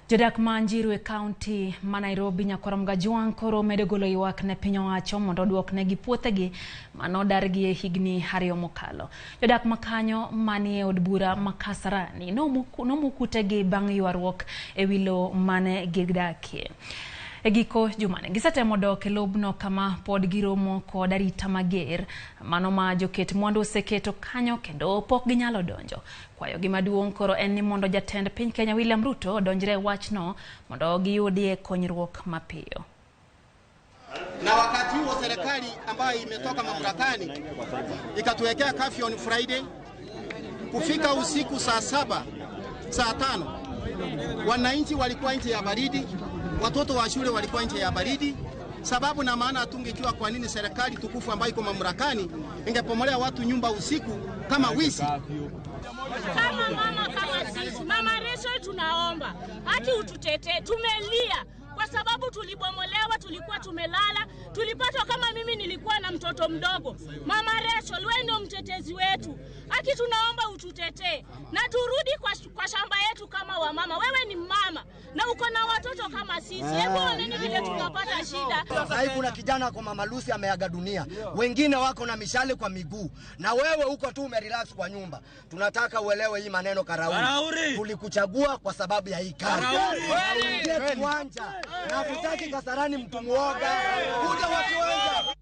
Jodak ma Njiru e kaunti ma Nairobi Nyakwar Mgajwang' koro medo golo ywak ne piny owacho mondo oduoknegi puothegi manodargi e higni 2 mokalo. Jodak ma kanyo manie od bura ma Kasarani nomuk utegi bang' ywaruok e wi lowo mane gidakie. E giko jumani gisetemo dok e lobno kama pod giromo kod arita mager mano ma joket mwandu oseketo kanyo kendo pok ginyalo donjo. Kwayogi maduong' koro en ni mondo jatend piny Kenya William Ruto odonjre e wachno mondo giyudie konyruok mapiyo. Na wakati huo serikali ambayo imetoka mamlakani ikatuwekea curfew on Friday kufika usiku saa 7, saa 5, wananchi walikuwa nje ya baridi, watoto wa shule walikuwa nje ya baridi. Sababu na maana hatungejua kwa nini serikali tukufu ambayo iko mamlakani ingepomolea watu nyumba usiku kama wizi. Kama mama kama sisi, Mama Rachel, tunaomba haki ututetee. Tumelia kwa sababu tulibomolewa, tulikuwa tumelala, tulipatwa kama mimi nilikuwa na mtoto mdogo. Mama Rachel, wewe ndio mtetezi wetu, haki tunaomba ututetee na turudi kwa shamba yetu kama wamama. Wewe ni mama na uko na watoto kama sisi, hebu oneni vile tunapata shida. Sasa kuna kijana kwa Mama Lucy ameaga dunia, wengine wako na mishale kwa miguu, na wewe uko tu umerelax kwa nyumba. Tunataka uelewe hii maneno Karauri, tulikuchagua kwa sababu ya hii kazi. Uingie kiwanja na hatutaki Kasarani mtu muoga, kuja wa kiwanja.